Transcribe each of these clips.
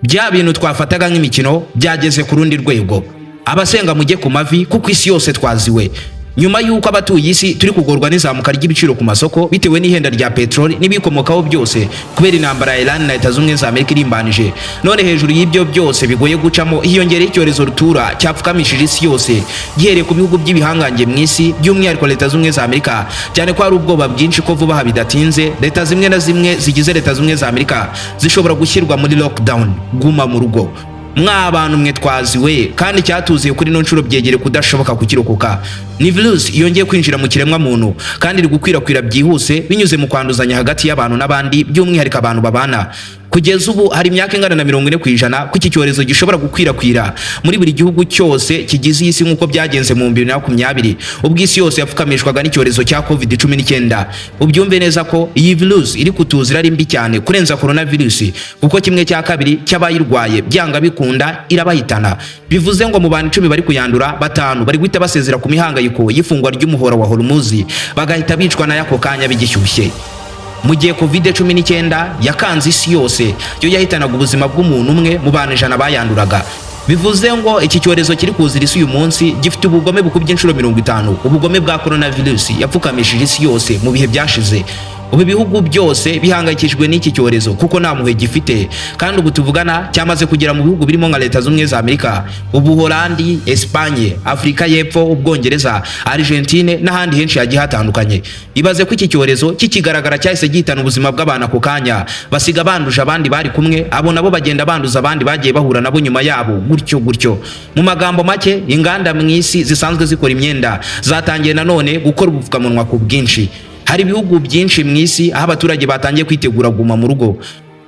Bya bintu twafataga nk'imikino byageze ku rundi rwego. Abasenga mujye ku mavi, kuko isi yose twaziwe. Nyuma y'uko abatuye isi turi kugorwa n'izamuka ry'ibiciro ku masoko bitewe n'ihenda rya peteroli n'ibikomokaho byose kubera intambara ya Iran na Leta Zunze Ubumwe za Amerika irimbanije, none hejuru y'ibyo byose bigoye gucamo hiyongereye icyorezo rutura cyapfukamishije isi yose, gihereye ku bihugu by'ibihangange mu isi, by'umwihariko Leta Zunze Ubumwe za Amerika, cyane ko hari ubwoba bwinshi ko vuba aha bidatinze leta zimwe na zimwe zigize Leta Zunze Ubumwe za Amerika zishobora gushyirwa muri lockdown, guma mu rugo. Mwa bantu mwe, twaziwe, kandi cyatuziye kuri ino nshuro byegere kudashoboka kukirokoka. Ni virus yongeye kwinjira mu kiremwa muntu kandi iri gukwirakwira byihuse binyuze mu kwanduzanya hagati y'abantu n'abandi, by'umwihariko abantu babana. Kugeza ubu hari imyaka ingana na 40% ko iki cyorezo gishobora gukwirakwira muri buri gihugu cyose kigize iyi si, nk'uko byagenze mu 2020 ubwo isi yose yapfukamishwaga n'icyorezo cya COVID-19. Ubyumve neza ko iyi virus iri kutuzira ari mbi cyane kurenza coronavirus, kuko 1/2 cy'abayirwaye byanga bikunda irabahitana. Bivuze ngo mu bantu 10 bari kuyandura, batanu bari guhita basezera ku mihangayiko y'ifungwa ry'umuhora wa Hormuz, bagahita bicwa nayo ako kanya bigishyushye. Mu gihe COVID-19 yakanze isi yose, yo yahitanaga ubuzima bw'umuntu umwe mu bantu 100 bayanduraga. Bivuze ngo iki cyorezo kiri kuzira isi uyu munsi gifite ubugome bukubye inshuro 50 ubugome bwa coronavirus yapfukamishije isi yose mu bihe byashize. Ubu ibihugu byose bihangayikishijwe n'iki cyorezo kuko nta mpuhwe gifite, kandi ubu tuvugana cyamaze kugera mu bihugu birimo nka Leta Zunze Ubumwe za Amerika, Ubuholandi, Espagne, Afurika y'Epfo, Ubwongereza, Argentine n'ahandi henshi hagiye hatandukanye. Ibaze ko iki cyorezo kikigaragara cyahise gihitana ubuzima bw'abantu ako kanya, basiga banduje abandi bari kumwe, abo nabo bagenda banduza abandi bagiye bahura nabo nyuma yabo, gutyo gutyo. Mu magambo make, inganda mu isi zisanzwe zikora imyenda zatangiye nanone gukora ubupfukamunwa ku bwinshi. Hari ibihugu byinshi mu isi aho abaturage batangiye kwitegura guma mu rugo.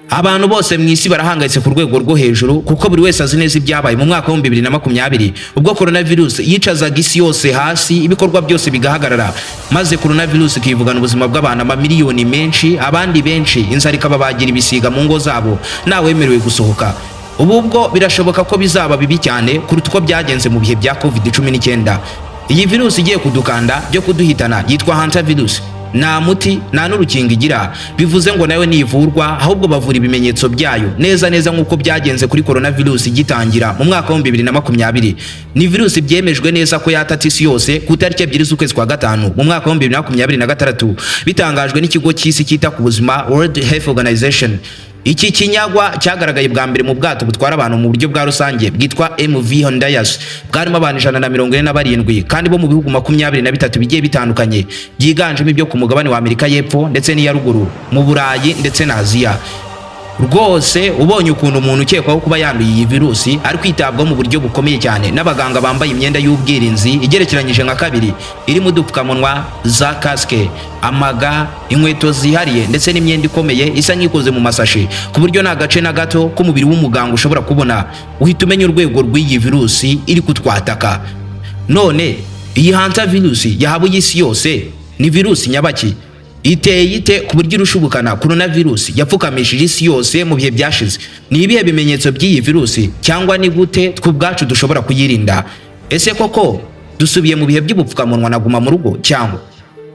Abantu bose mu isi barahangayitse ku rwego rwo hejuru, kuko buri wese azi neza ibyabaye mu mwaka wa 2020 ubwo coronavirus yicazaga isi yose hasi, ibikorwa byose bigahagarara, maze coronavirus ikivugana ubuzima bw'abantu amamiliyoni menshi, abandi benshi inzara ikababagira ibisiga mu ngo zabo, ntawemerewe gusohoka. Ubu bwo birashoboka ko bizaba bibi cyane kuruta uko byagenze mu bihe bya COVID-19. Iyi virusi igiye kudukanda byo kuduhitana yitwa hantavirus. Nta muti, nta n'urukingo igira. Bivuze ngo nayo ntivurwa, ahubwo bavura ibimenyetso byayo, neza neza nk'uko byagenze kuri coronavirus igitangira mu mwaka wa 2020. Ni virusi byemejwe neza ko yatatse isi yose ku itariki 2 z'ukwezi kwa gatanu mu mwaka wa 2026, bitangajwe n'ikigo cy'isi cyita ku buzima, World Health Organization. Iki kinyagwa cyagaragaye bwa mbere mu bwato butwara abantu mu buryo bwa rusange bwitwa MV Hondius, bwarimo abantu 147 kandi bo mu bihugu 23 bigiye bitandukanye, byiganjemo ibyo ku mugabane wa Amerika y'Epfo ndetse n'iya ruguru, mu Burayi ndetse na Aziya. Rwose ubonye ukuntu umuntu ukekwaho kuba yanduye iyi virusi ari kwitabwaho mu buryo bukomeye cyane n'abaganga bambaye imyenda y'ubwirinzi igerekeranyije nka kabiri, irimo udupfukamunwa, za kasike, amaga, inkweto zihariye ndetse n'imyenda ikomeye isa nk'ikoze mu masashi, ku buryo nta gace na gato k'umubiri w'umuganga ushobora kubona, uhita umenya urwego rw'iyi virusi iri kutwataka. None iyi hantavirus yahabuye isi yose ni virusi nyabaki? Iteye ite ku buryo irusha ubukana coronavirus yapfukamishije isi yose mu bihe byashize? Ni ibihe bimenyetso by'iyi virusi, cyangwa ni gute twe ubwacu dushobora kuyirinda? Ese koko dusubiye mu bihe by'ubupfukamunwa na guma mu rugo cyangwa?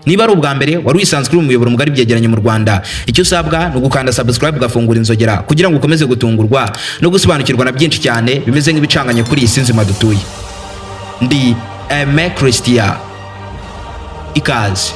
Niba ari ubwa mbere wari wisanzwe uri umuyoboro mugari byegeranye mu Rwanda, icyo usabwa ni ugukanda subscribe, ugafungura inzogera kugira ngo ukomeze gutungurwa no gusobanukirwa na byinshi cyane bimeze nk'ibicanganye kuri iyi si nzima dutuye. Ndi Aime Christian, ikaze.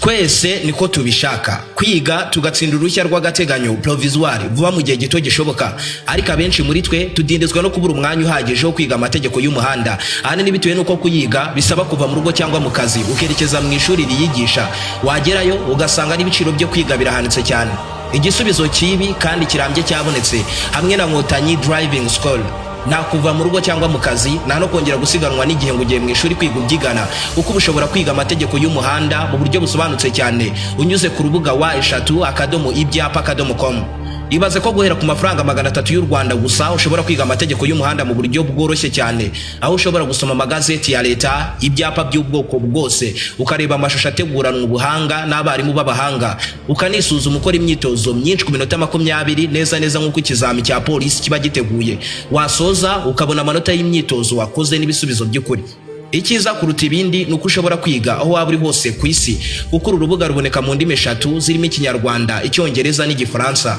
Twese niko tubishaka, kwiga tugatsinda uruhushya rw'agateganyo, provisoire, vuba mu gihe gito gishoboka. Ariko abenshi muri twe tudindizwa no kubura umwanya uhagije wo kwiga amategeko y'umuhanda, ahanini bitewe n'uko kuyiga bisaba kuva mu rugo cyangwa mu kazi ukerekeza mu ishuri riyigisha, wagerayo ugasanga n'ibiciro byo kwiga birahanitse cyane. Igisubizo kibi kandi kirambye cyabonetse hamwe na Nkotanyi Driving School. Nta kuva mu rugo cyangwa mu kazi, nta no kongera gusiganwa n'igihe ngo ugiye mu ishuri kwiga ubyigana, kuko uba ushobora kwiga amategeko y'umuhanda mu buryo busobanutse cyane unyuze ku rubuga www.ibyapa.com. Ibaze ko guhera ku mafaranga 300 y'u Rwanda gusa ushobora kwiga amategeko y'umuhanda mu buryo bworoshye cyane, aho ushobora gusoma amagazeti ya leta, ibyapa by'ubwoko bwose, ukareba amashusho ateguranwa ubuhanga n'abarimu b'abahanga, ukanisuzuma ukora imyitozo myinshi ku minota 20, neza neza nk'uko ikizami cya polisi kiba giteguye. Wasoza ukabona amanota y'imyitozo wakoze n'ibisubizo by'ukuri. Icyiza kuruta ibindi ni uko ushobora kwiga aho waba uri hose ku isi, kuko uru rubuga ruboneka mu ndimi eshatu zirimo Ikinyarwanda, Icyongereza n'Igifaransa.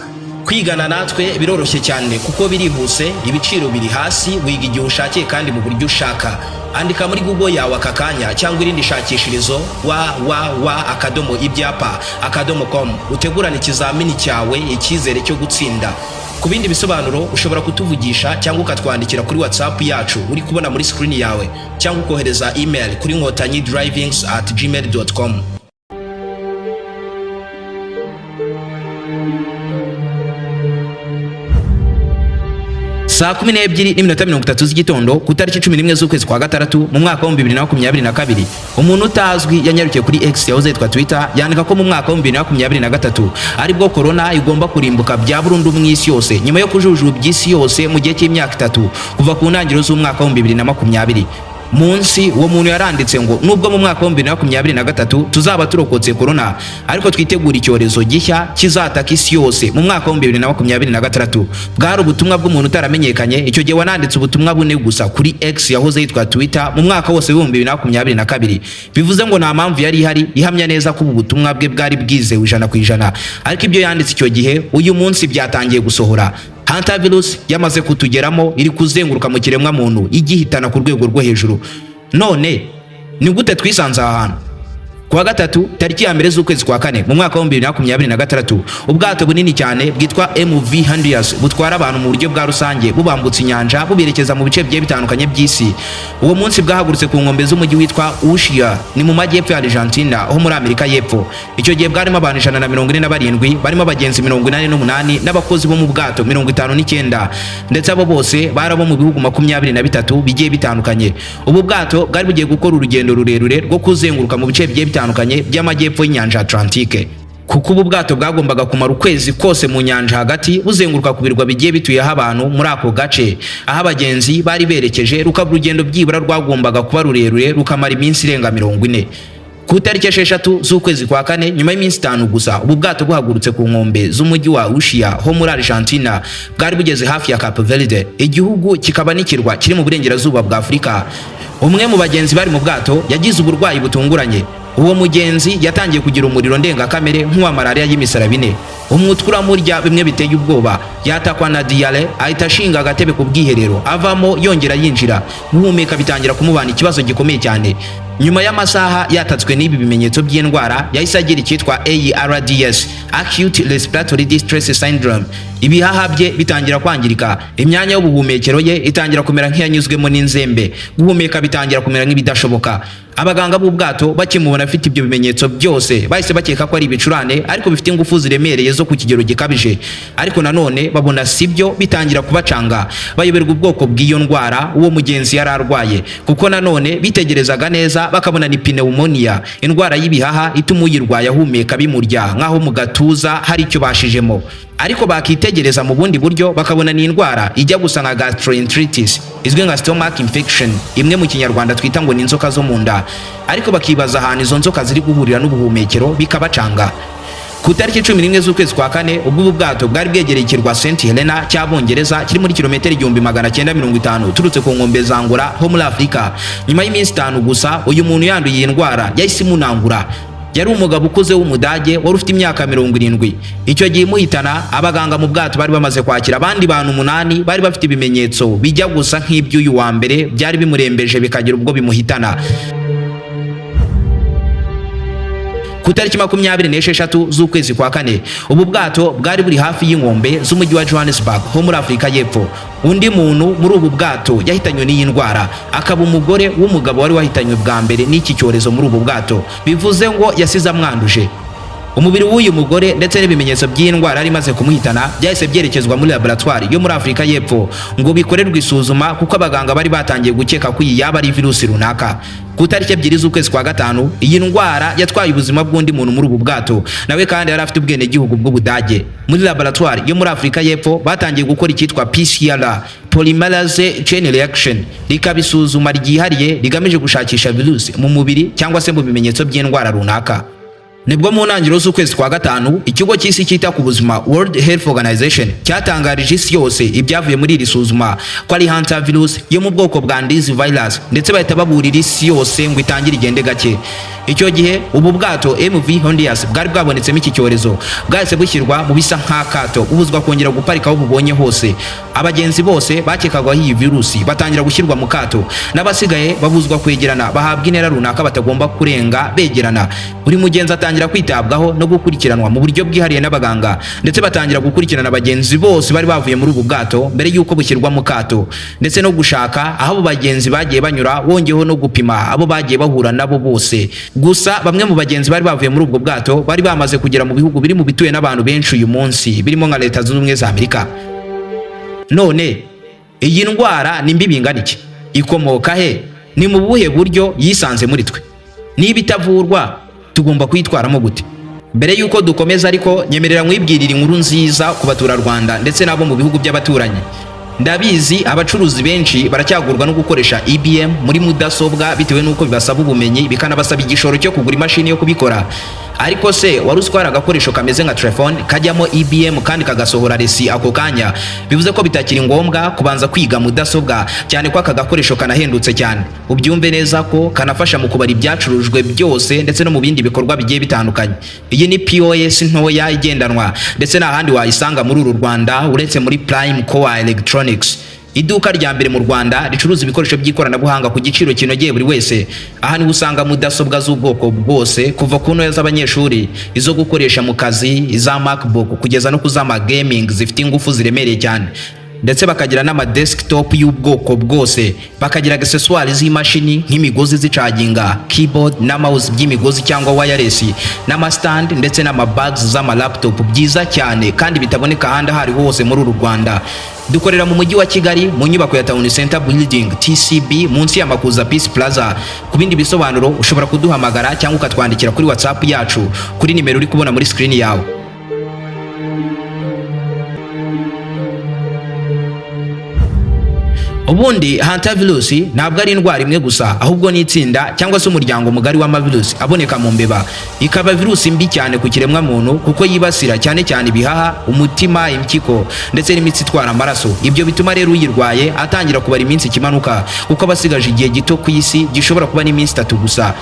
Kwigana natwe biroroshye cyane kuko birihuse, ibiciro biri hasi, wiga igihe ushakiye kandi mu buryo ushaka. Andika muri Google yawe aka kanya cyangwa irindi shakishirizo www.ibyapa.com, utegurane ikizamini cyawe icyizere cyo gutsinda. Ku bindi bisobanuro ushobora kutuvugisha cyangwa ukatwandikira kuri WhatsApp yacu uri kubona muri screen yawe, cyangwa ukohereza email kuri nkotanyidrivings@gmail.com. Saa 12:30 z'igitondo ku tariki 11 z'ukwezi kwa gatandatu mu mwaka wa 2022, umuntu utazwi yanyarukiye kuri X yahoze yitwa Twitter, yandika ko mu mwaka wa 2023 aribwo corona igomba kurimbuka bya burundu mu isi yose, nyuma yo kujujubya isi yose mu gihe cy'imyaka 3 kuva ku ntangiriro z'umwaka wa 2020. Munsi uwo muntu yaranditse ngo nubwo mu mwaka wa 2023 tuzaba turokotse corona, ariko twitegura icyorezo gishya kizataka isi yose mu mwaka wa 2026. Bwari ubutumwa bw'umuntu utaramenyekanye icyo gihe wananditse ubutumwa bune gusa kuri X yahoze yitwa Twitter mu mwaka wose wa 2022. Bivuze ngo nta mpamvu yari ihari ihamya neza ko ubu butumwa bwe bwari bwizewe 100%, ariko ibyo yanditse icyo gihe uyu munsi byatangiye gusohora. Hantavirus yamaze kutugeramo, iri kuzenguruka mu kiremwa muntu igihitana ku rwego rwo hejuru. None ni gute twisanze aha hantu? Kuwa gatatu tariki ya 1 z'ukwezi kwa 4 mu mwaka wa 2026, ubwato bunini cyane bwitwa MV Honduras butwara abantu mu buryo bwa rusange bubambutsa inyanja buberekeza mu bice bigiye bitandukanye by'isi. Uwo munsi bwahagurutse ku nkombe z'umujyi witwa Ushuaia, ni mu majyepfo ya Argentina ho muri Amerika y'Epfo. Icyo gihe bwarimo abantu 147, barimo abagenzi 88 n'abakozi bo mu bwato 59, ndetse abo bose bari abo mu bihugu 23 bigiye bitandukanye. Ubu bwato bwari bugiye gukora urugendo rurerure rwo kuzenguruka mu bice bigiye bitandukanye by'amajyepfo y'inyanja Atlantique, kuko ubu bwato bwagombaga kumara ukwezi kose mu nyanja hagati buzenguruka ku birwa bigiye bituyeho abantu muri ako gace aho abagenzi bari berekeje, rukaba urugendo byibura rwagombaga kuba rurerure rukamara iminsi irenga 40. Ku tariki 6 z'ukwezi kwa 4, nyuma y'iminsi 5 gusa ubu bwato buhagurutse ku nkombe z'umujyi wa Ushuaia ho muri Argentina, bwari bugeze hafi ya Cape Verde, igihugu kikaba n'ikirwa kiri mu burengerazuba bwa Afurika. Umwe mu bagenzi bari mu bwato yagize uburwayi butunguranye. Uwo mugenzi yatangiye kugira umuriro ndengakamere nk'uwa malaria y'imisaraba ine, umutwe uramurya bimwe biteye ubwoba, yatakwa na diyare, ahita ashinga agatebe ku bwiherero avamo yongera yinjira, guhumeka bitangira kumubana ikibazo gikomeye cyane. Nyuma y'amasaha yatatswe n'ibi bimenyetso by'indwara, yahise agira icyitwa ARDS, Acute Respiratory Distress Syndrome. Ibihaha bye bitangira kwangirika, imyanya y'ubuhumekero ye itangira kumera nk'iyanyuzwemo n'inzembe, guhumeka bitangira kumera nk'ibidashoboka. Abaganga b'ubwato bakimubona afite ibyo bimenyetso byose bahise bakeka ko ari ibicurane, ariko bifite ingufu ziremereye zo ku kigero gikabije. Ariko nanone babona sibyo, bitangira kubacanga, bayoberwa ubwoko bw'iyo ndwara uwo mugenzi yari arwaye, kuko nanone bitegerezaga neza bakabona ni pneumonia, indwara y'ibihaha ituma uyirwaye ahumeka bimurya nk'aho mu gatuza hari icyo bashijemo. Ariko bakitegereza mu bundi buryo bakabona ni indwara ijya gusa nka gastroenteritis izwi nka stomach infection, imwe mu Kinyarwanda twita ngo ni inzoka zo mu nda, ariko bakibaza ahantu izo nzoka ziri guhurira n'ubuhumekero bikabacanga. Ku tariki 11 z'ukwezi kwa 4, ubwo ubu bwato bwari bwegereye ikirwa St Helena cy'Abongereza kiri muri kilometero 1950 uturutse ku nkombe za Angola ho muri Afurika, nyuma y'iminsi 5 gusa uyu muntu yanduye iyi ndwara yahise imunangura. Yari umugabo ukuze w'Umudage wari ufite imyaka 70. Icyo gihe imuhitana, abaganga mu bwato bari bamaze kwakira abandi bantu 8 bari bafite ibimenyetso bijya gusa nk'iby'uyu wa mbere byari bimurembeje bikagira ubwo bimuhitana. Ku tariki 26 z'ukwezi kwa 4, ubu bwato bwari buri hafi y'inkombe z'umujyi wa Johannesburg ho muri Afurika y'Epfo. Undi muntu muri ubu bwato yahitanywe n'iyi ndwara, akaba umugore w'umugabo wari wahitanywe bwa mbere n'iki cyorezo muri ubu bwato, bivuze ngo yasize amwanduje. Umubiri w'uyu mugore ndetse n'ibimenyetso by'iyi ndwara yari imaze kumuhitana byahise byerekezwa muri laboratoire yo muri Afurika y'Epfo ngo bikorerwe isuzuma, kuko abaganga bari batangiye gukeka ko iyi yaba ari virusi runaka. Ku tariki 2 z'ukwezi kwa 5, iyi ndwara yatwaye ubuzima bw'undi muntu muri ubu bwato, nawe kandi yari afite ubwenegihugu bw'Ubudage. Muri laboratoire yo muri Afurika y'Epfo batangiye gukora icyitwa PCR, polymerase chain reaction, rikaba isuzuma ryihariye rigamije gushakisha virusi mu mubiri cyangwa se mu bimenyetso by'indwara runaka. Nibwo mu ntangiriro z'ukwezi kwa gatanu, ikigo cy'isi cyita ku buzima, World Health Organization, cyatangarije isi yose ibyavuye muri iri suzuma, ko ari hantavirus yo mu bwoko bwa Andes virus, ndetse bahita baburira isi yose ngo itangire igende gake. Icyo gihe ubu bwato MV Hondias bwari bwabonetsemo iki cyorezo bwahise bushyirwa mu bisa nk'akato, bubuzwa kongera guparika aho bubonye hose. Abagenzi bose bakekagwaho iyi virusi batangira gushyirwa mu kato, n'abasigaye babuzwa kwegerana, bahabwa intera runaka batagomba kurenga begerana. Buri mugenzi atangira kwitabwaho no gukurikiranwa mu buryo bwihariye n'abaganga, ndetse batangira gukurikirana abagenzi bose bari bavuye muri ubu bwato mbere y'uko bushyirwa mu kato, ndetse no gushaka aho abo bagenzi bagiye banyura, wongeyeho no gupima abo bagiye bahura nabo bose. Gusa bamwe mu bagenzi bari bavuye muri ubwo bwato bari bamaze kugera mu bihugu biri mu bituwe n'abantu benshi uyu munsi, birimo nka Leta Zunze Ubumwe za Amerika. None iyi ndwara ni mbi bingana iki? Ikomoka he? Ni mu buhe buryo yisanze muri twe? Niba itavurwa, tugomba kuyitwaramo gute? Mbere y'uko dukomeza ariko, nyemerera nkwibwirira inkuru nziza ku baturarwanda ndetse n'abo mu bihugu by'abaturanyi. Ndabizi, abacuruzi benshi baracyagorwa no gukoresha EBM muri mudasobwa, bitewe n'uko bibasaba ubumenyi, bikanabasaba igishoro cyo kugura imashini yo kubikora. Ariko se wari uzi ko hari agakoresho kameze nka telefone kajyamo EBM kandi kagasohora resi ako kanya? Bivuze ko bitakiri ngombwa kubanza kwiga mudasobwa, cyane ko aka gakoresho kanahendutse cyane. Ubyumve neza ko kanafasha mu kubara ibyacurujwe byose ndetse no mu bindi bikorwa bigiye bitandukanye. Iyi ni POS ntoya igendanwa, ndetse nta handi wayisanga muri uru Rwanda uretse muri Prime Core Electronics, iduka rya mbere mu Rwanda ricuruza ibikoresho by'ikoranabuhanga ku giciro kinogeye buri wese. Aha niho usanga mudasobwa z'ubwoko bwose, kuva ku ntoya z'abanyeshuri, izo gukoresha mu kazi, iza MacBook, kugeza no ku z'ama gaming zifite ingufu ziremereye cyane, ndetse bakagira n'ama desktop y'ubwoko bwose, bakagira accessoires z'imashini nk'imigozi zicaginga, keyboard na mouse by'imigozi cyangwa wireless, n'ama stand ndetse n'ama bags z'ama laptop byiza cyane kandi bitaboneka ahandi aho ariho hose muri uru Rwanda. Dukorera mu mujyi wa Kigali, mu nyubako ya Town Center Building, TCB, munsi ya Makuza Peace Plaza. Ku bindi bisobanuro ushobora kuduhamagara cyangwa ukatwandikira kuri WhatsApp yacu kuri nimero uri kubona muri screen yawe. Ubundi hantavirus ntabwo ari indwara imwe gusa, ahubwo ni itsinda cyangwa se umuryango mugari w'amavirusi aboneka mu mbeba, ikaba virusi mbi cyane ku kiremwa muntu kuko yibasira cyane cyane ibihaha, umutima, impyiko ndetse n'imitsi itwara amaraso. Ibyo bituma rero uyirwaye atangira kubara iminsi ikimanuka, kuko aba asigaje igihe gito ku isi, gishobora kuba n'iminsi 3 gusa.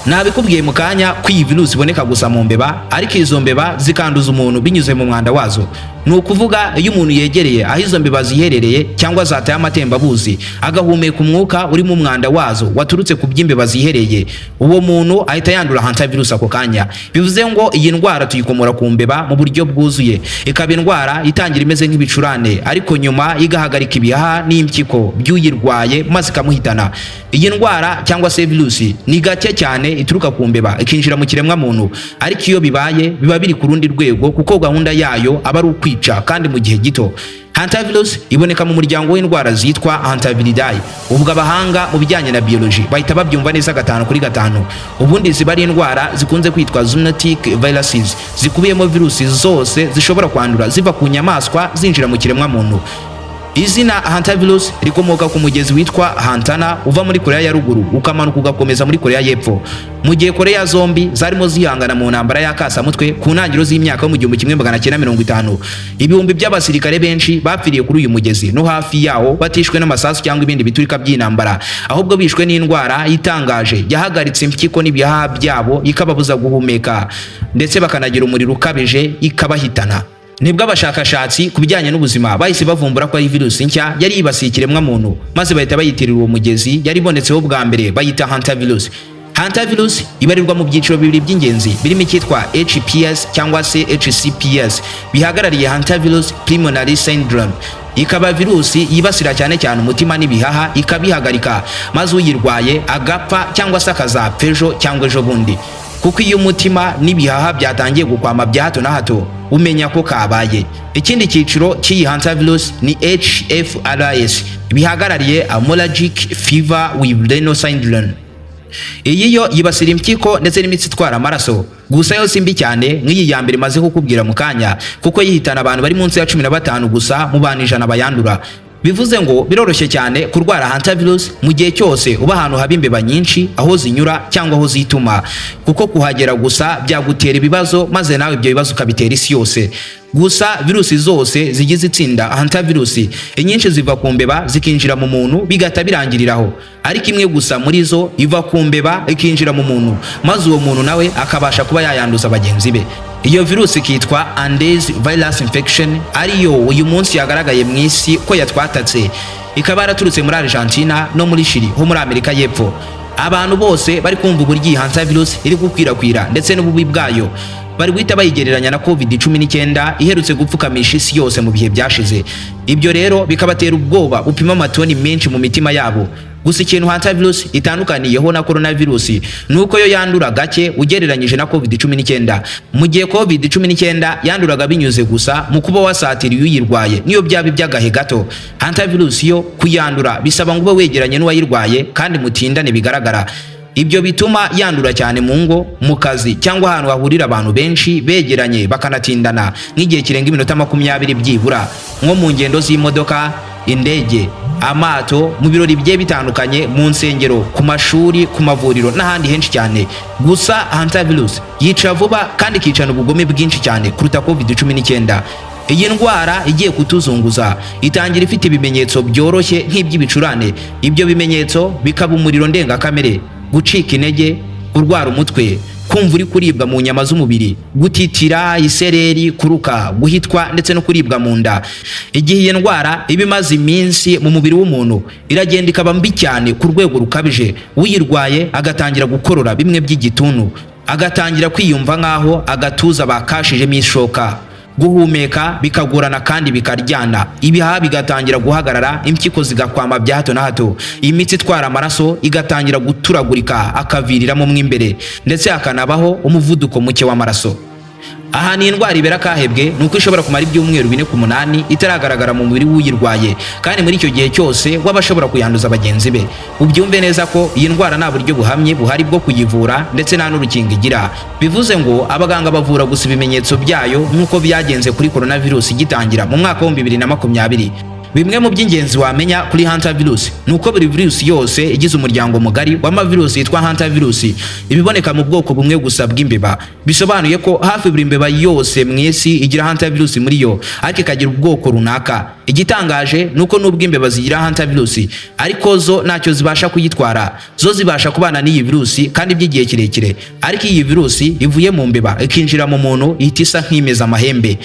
Nabikubwiye mu kanya ko iyi virusi iboneka gusa mu mbeba, ariko izo mbeba zikanduza umuntu binyuze mu mwanda wazo. Ni ukuvuga, iyo umuntu yegereye aho izo mbeba ziherereye cyangwa zataye amatembabuzi, agahumeka umwuka urimo umwanda wazo waturutse ku by'imbeba zihereye, uwo muntu ahita yandura hantavirus ako kanya. Bivuze ngo iyi ndwara tuyikomora ku mbeba mu buryo bwuzuye, ikaba indwara itangira imeze nk'ibicurane, ariko nyuma igahagarika ibihaha n'impyiko by'uyirwaye maze ikamuhitana. Iyi ndwara cyangwa se virusi ni gake cyane ituruka ku mbeba ikinjira mu kiremwa muntu, ariko iyo bibaye biba biri ku rundi rwego, kuko gahunda yayo aba ari ukwica kandi mu gihe gito. Hantavirus iboneka mu muryango w'indwara zitwa Hantaviridae. Ubwo abahanga mu bijyanye na biology bahita babyumva neza gatanu kuri gatanu. Ubundi ziba ari indwara zikunze kwitwa zoonotic viruses, zikubiyemo virusi zose zishobora kwandura ziva ku nyamaswa zinjira mu kiremwa muntu. Izina hantavirus rikomoka ku mugezi witwa Hantana, uva muri Korea ya Ruguru ukamanuka ugakomeza muri Korea y'Epfo. Mu gihe Korea zombi zarimo zihangana mu ntambara y'akasamutwe ku ntangiriro z'imyaka yo mu 1950, ibihumbi by'abasirikare benshi bapfiriye kuri uyu mugezi no hafi yawo, batishwe n'amasasu cyangwa ibindi biturika by'intambara, ahubwo bishwe n'indwara itangaje yahagaritse impyiko n'ibihaha byabo, ikababuza guhumeka, ndetse bakanagira umuriro ukabije, ikabahitana. Nibwo abashakashatsi ku bijyanye n'ubuzima bahise bavumbura ko ari virusi nshya yari yibasiye ikiremwa muntu, maze bahita bayitirira uwo mugezi yari ibonetseho bwa mbere, bayita hantavirus. Hantavirus ibarirwa mu byiciro bibiri by'ingenzi, birimo icyitwa HPS cyangwa se HCPS, bihagarariye hantavirus pulmonary syndrome, ikaba virusi yibasira cyane cyane umutima n'ibihaha, ikabihagarika, maze uyirwaye agapfa cyangwa se akazapfa ejo cyangwa ejo bundi, kuko iyo umutima n'ibihaha byatangiye gukwama bya hato na hato umenya ko kabaye. Ikindi cyiciro cy'iyi hantavirus ni HFRS, bihagarariye hemorrhagic fever with renal syndrome. Iyi yo yibasira impyiko ndetse n'imitsi itwara amaraso, gusa yo si mbi cyane nk'iyi ya mbere imaze kukubwira mu kanya, kuko yihitana abantu bari munsi ya 15 gusa mu bantu 100 bayandura. Bivuze ngo biroroshye cyane kurwara hantavirus mu gihe cyose uba ahantu haba imbeba nyinshi, aho zinyura cyangwa aho zituma, kuko Kuko kuhagera gusa byagutera ibibazo, maze nawe ibyo bibazo ukabitera isi yose. Gusa virusi zose zigize itsinda hantavirusi, inyinshi ziva ku mbeba zikinjira mu muntu bigahita birangiriraho. Ariko imwe gusa muri zo iva ku mbeba ikinjira mu muntu, maze uwo muntu nawe akabasha kuba yayanduza bagenzi be. Iyo virusi ikitwa Andes virus infection, ariyo uyu munsi yagaragaye mu isi ko yatwatatse, ikaba yaraturutse muri Argentina no muri Chili ho muri Amerika y'Epfo. Abantu bose bari kumva uburyo iyi hantavirus iri gukwirakwira ndetse n'ububi bwayo, bari guhita bayigereranya na COVID-19 iherutse gupfukamisha isi yose mu bihe byashize. Ibyo rero bikabatera ubwoba bupima amatoni menshi mu mitima yabo. Gusa ikintu hantavirus itandukaniyeho na coronavirus ni uko yo yandura gake ugereranyije na COVID-19. Mu gihe COVID-19 yanduraga binyuze gusa mu kuba wasatiriye uyirwaye, niyo byaba iby'agahe gato, hantavirus yo kuyandura bisaba ngo ube wegeranye n'uwayirwaye kandi mutindane bigaragara. Ibyo bituma yandura cyane mu ngo, mu kazi cyangwa ahantu hahurira abantu benshi begeranye bakanatindana nk'igihe kirenga iminota 20 byibura, nko mu ngendo z'imodoka, indege, amato, mu birori bigiye bitandukanye, mu nsengero, ku mashuri, ku mavuriro n'ahandi henshi cyane. Gusa hantavirus yica vuba kandi ikicana ubugome bwinshi cyane kuruta COVID-19. Iyi ndwara igiye kutuzunguza itangira ifite ibimenyetso byoroshye nk'iby'ibicurane. Ibyo bimenyetso bikaba umuriro ndengakamere, gucika intege, kurwara umutwe, kumva uri kuribwa mu nyama z'umubiri, gutitira, isereri, kuruka, guhitwa ndetse no kuribwa mu nda. Igihe iyi ndwara iba imaze iminsi mu mubiri w'umuntu, iragenda ikaba mbi cyane ku rwego rukabije, uyirwaye agatangira gukorora bimwe by'igituntu, agatangira kwiyumva nk'aho agatuza bakashijemo ishoka, guhumeka bikagorana kandi bikaryana, ibihaha bigatangira guhagarara, impyiko zigakwama bya hato na hato, imitsi itwara amaraso igatangira guturagurika akaviriramo mo imbere, ndetse hakanabaho umuvuduko muke w'amaraso. Aha ni indwara ibera akahebwe ni uko ishobora kumara ibyumweru 4 ku 8 itaragaragara mu mubiri w'uyirwaye, kandi muri icyo gihe cyose waba ashobora kuyanduza bagenzi be. Ubyumve neza ko iyi ndwara nta buryo buhamye buhari bwo kuyivura, ndetse nta n'urukingo igira. Bivuze ngo abaganga bavura gusa ibimenyetso byayo, nk'uko byagenze kuri coronavirus igitangira mu mwaka wa 2020. Bimwe mu by'ingenzi wamenya kuri hantavirus ni uko buri virusi yose igize umuryango mugari w'amavirusi yitwa hantavirus ibiboneka mu bwoko bumwe gusa bw'imbeba. Bisobanuye ko hafi buri mbeba yose mu isi igira hantavirus muri yo, ariko ikagira ubwoko runaka. Igitangaje ni uko nubwo imbeba zigira hantavirus, ariko zo ntacyo zibasha kuyitwara. Zo zibasha kubana n'iyi virusi kandi by'igihe kirekire, ariko iyi virusi ivuye mu mbeba ikinjira mu muntu ihita isa nk'imeza amahembe.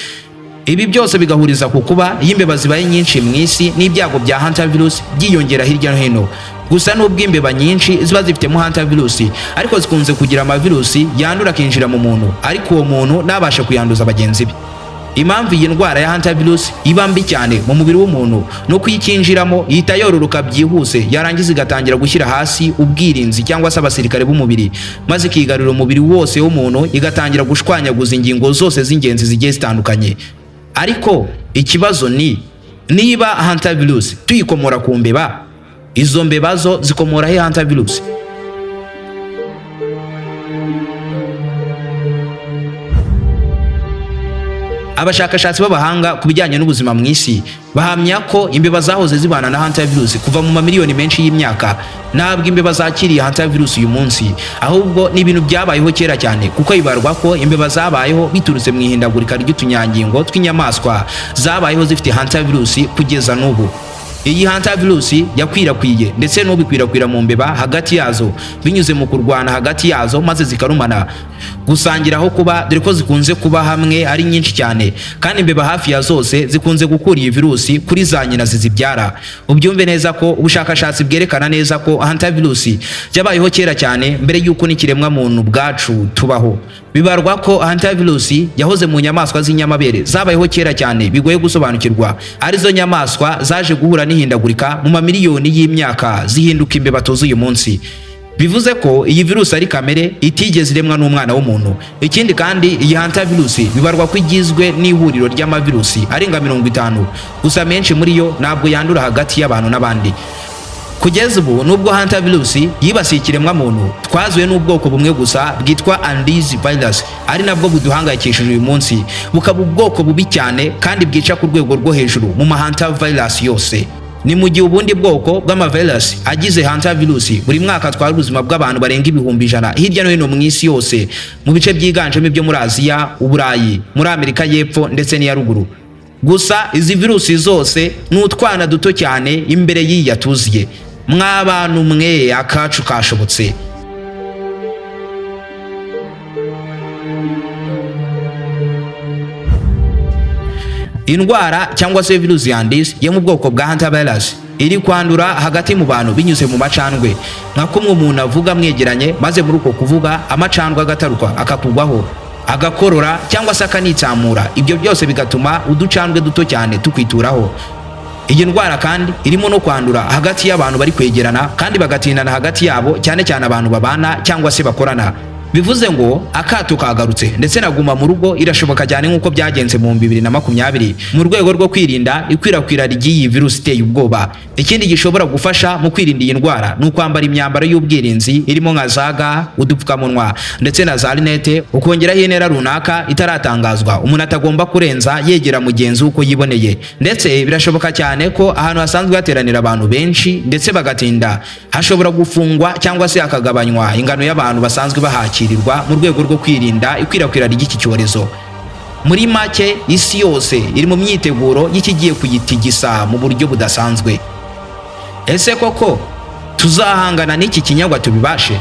Ibi byose bigahuriza ku kuba iyo imbeba zibaye nyinshi mu isi, n'ibyago bya hantavirus byiyongera hirya no hino. Gusa nubwo imbeba nyinshi ziba zifitemo hantavirus, ariko zikunze kugira amavirusi yandura akinjira mu muntu, ariko uwo muntu ntabashe kuyanduza bagenzi be. Impamvu iyi ndwara ya hantavirus iba mbi cyane mu mubiri w'umuntu ni uko iyo ikinjiramo ihita yororoka byihuse, yarangiza igatangira gushyira hasi ubwirinzi cyangwa se abasirikare b'umubiri, maze ikigarurira umubiri wose w'umuntu, igatangira gushwanyaguza ingingo zose z'ingenzi zigiye zitandukanye. Ariko ikibazo ni niba hantavirus tuyikomora ku mbeba, izo mbeba zo zikomora he hantavirus? Abashakashatsi b'abahanga ku bijyanye n'ubuzima mu isi bahamya ko imbeba zahoze zibana na hantavirus kuva mu mamiliyoni menshi y'imyaka. Ntabwo imbeba zakiriye hantavirus uyu munsi, ahubwo ni ibintu byabayeho kera cyane, kuko bibarwa ko imbeba zabayeho biturutse mu ihindagurika ry'utunyangingo tw'inyamaswa zabayeho zifite hantavirus kugeza n'ubu. Iyi hantavirus yakwirakwiye ndetse n'ubu ikwirakwira mu mbeba hagati yazo binyuze mu kurwana hagati yazo, maze zikarumana, gusangira aho kuba, dore ko zikunze kuba hamwe ari nyinshi cyane. Kandi imbeba hafi ya zose zikunze gukura iyi virusi kuri za nyina zizibyara. Ubyumve neza ko ubushakashatsi bwerekana neza ko hantavirus yabayeho kera cyane mbere y'uko n'ikiremwa muntu ubwacu tubaho. Bibarwa ko hantavirus yahoze mu nyamaswa z'inyamabere zabayeho kera cyane bigoye gusobanukirwa, arizo nyamaswa zaje guhura n'ihindagurika mu mamiliyoni y'imyaka zihinduka imbeba tuzi uyu munsi. Bivuze ko iyi virusi ari kamere, itigeze iremwa n'umwana w'umuntu. Ikindi kandi, iyi hantavirus bibarwa ko igizwe n'ihuriro ry'amavirusi arenga 50. Gusa menshi muri yo ntabwo yandura hagati y'abantu n'abandi. Kugeza ubu, nubwo hantavirus yibasiye ikiremwamuntu, twazuye n'ubwoko bumwe gusa bwitwa Andes virus, ari nabwo buduhangayikishije uyu munsi, bukaba ubwoko bubi cyane kandi bwica ku rwego rwo hejuru mu mahantavirus yose. Ni mu gihe ubundi bwoko bw'amavirus agize hantavirus buri mwaka atwara ubuzima bw'abantu barenga 100,000 hirya no hino mu isi yose, mu bice byiganjemo ibyo muri Aziya, Uburayi, muri Amerika y'Epfo ndetse n'iya ruguru. Gusa izi virusi zose ni utwana duto cyane imbere y'iyi yatuziye. Mw'abantu mwe, akacu kashobotse. Indwara cyangwa se virusi yandis yo mu bwoko bwa hantavirus iri kwandura hagati mu bantu binyuze mu macandwe, nka kumwe umuntu avuga mwegeranye, maze muri uko kuvuga amacandwe agatarukwa akakugwaho, agakorora cyangwa se akanitsamura. Ibyo byose bigatuma uducandwe duto cyane tukwituraho. Iyi ndwara kandi irimo no kwandura hagati y'abantu bari kwegerana kandi bagatindana hagati yabo, cyane cyane abantu babana cyangwa se bakorana. Bivuze ngo akato kagarutse, ndetse na guma mu rugo irashoboka cyane nk'uko byagenze mu 2020, mu rwego rwo kwirinda ikwirakwira ry'iyi virusi iteye ubwoba. Ikindi gishobora gufasha mu kwirinda iyi ndwara ni ukwambara imyambaro y'ubwirinzi irimo nka za ga, udupfukamunwa ndetse na za rinete, ukongeraho intera runaka itaratangazwa umuntu atagomba kurenza yegera mugenzi we uko yiboneye. Ndetse birashoboka cyane ko ahantu hasanzwe hateranira abantu benshi ndetse bagatinda hashobora gufungwa cyangwa se hakagabanywa ingano y'abantu basanzwe bahakirirwa mu rwego rwo kwirinda ikwirakwira ry'iki cyorezo. Muri make, isi yose iri mu myiteguro y'ikigiye kuyitigisa mu buryo budasanzwe. Ese koko tuzahangana n'iki kinyagwa tubibashe?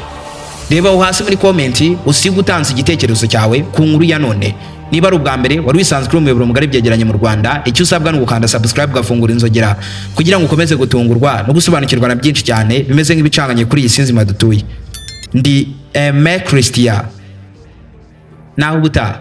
Reba aho hasi muri comment usige utanze igitekerezo cyawe ku nkuru ya none. Niba ari ubwa mbere wari wisanzwe uri umuyoboro mugari byegeranye mu Rwanda, icyo usabwa ni ugukanda subscribe, ugafungura inzogera kugira ngo ukomeze gutungurwa no gusobanukirwa na byinshi cyane bimeze nk'ibicanganye kuri iyi si nzima dutuye. Ndi Aime Christian, naho ubutaha.